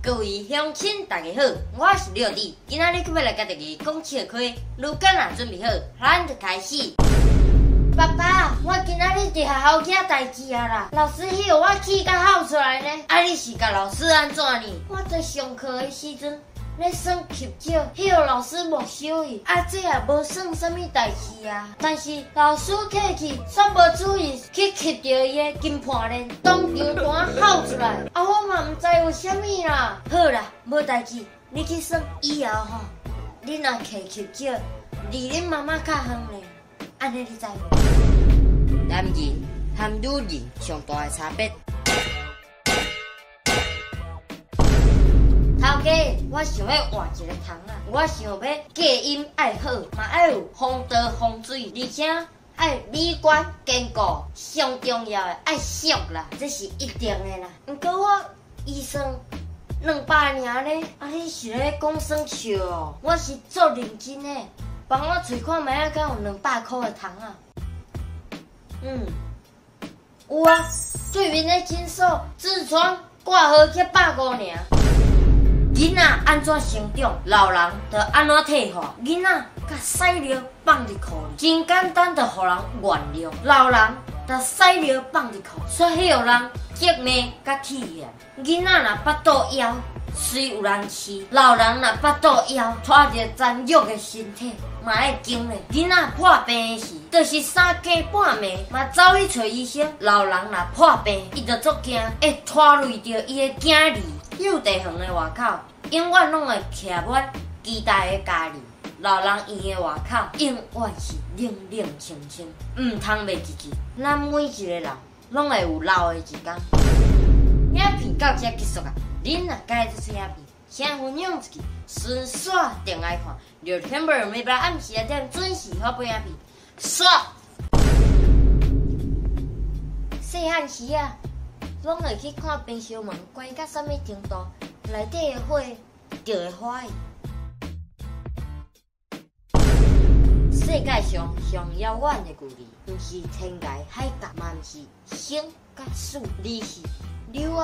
各位鄉親，大家好，我是廖弟，今仔日閣欲來共大家講笑話，如果若準備好，咱就開始。爸爸，我今仔日佇學校惹代誌啊啦！老師予我氣甲吼出來呢。啊，你是共老師按怎呢？我佇上課的時陣咧耍翕照，予老師沒收去。啊，這也無算啥物代誌啊。但是老師客氣，煞無注意去翕著伊的金盤鏈，當場共我吼出來。啊，我嘛毋知有啥物啦。好啦，無代誌，你去耍。以後吼，你若摕翕照，離恁媽媽較遠咧。按呢你知無？男人和女人上大的差別。頭家，我想欲換一个窗仔，我想欲隔音愛好，嘛愛有防盜防水，而且愛美觀堅固，上重要的愛俗啦，這是一定的啦。毋過我預算200爾呢，啊你是咧講耍笑哦？我是足認真的。幫我揣看覓仔，敢有200箍的窗仔？嗯，有啊，對面的診所痔瘡掛號才150爾。囡仔按怎成長，老人就按怎退化。囡仔共屎尿放佇褲裡，真簡單就予人原諒。老人共屎尿放佇褲，煞予人責罵佮氣嫌。囡仔若腹肚枵，隨有人飼；老人若腹肚枵，拖著殘弱的身體，嘛會經歷。囡仔破病的時，就是三更半暝嘛走去揣醫生。老人若破病，伊就足驚，會拖累著伊的囝兒。幼稚園的外口，永遠攏會徛滿期待的家人。老人院的外口，永遠是冷冷清清，毋通袂記得。咱每一個人，攏會有老的一天。影片到這結束啊！恁若佮意這出影片，請分享出去，順紲定愛看。六點半每晡暗時6點準時發布影片。煞！細漢時啊，攏會去看冰箱門關到啥物程度，內底的火就會歡喜。世界上上遙遠的距離，毋是天涯海角，嘛毋是生佮死，而是你我。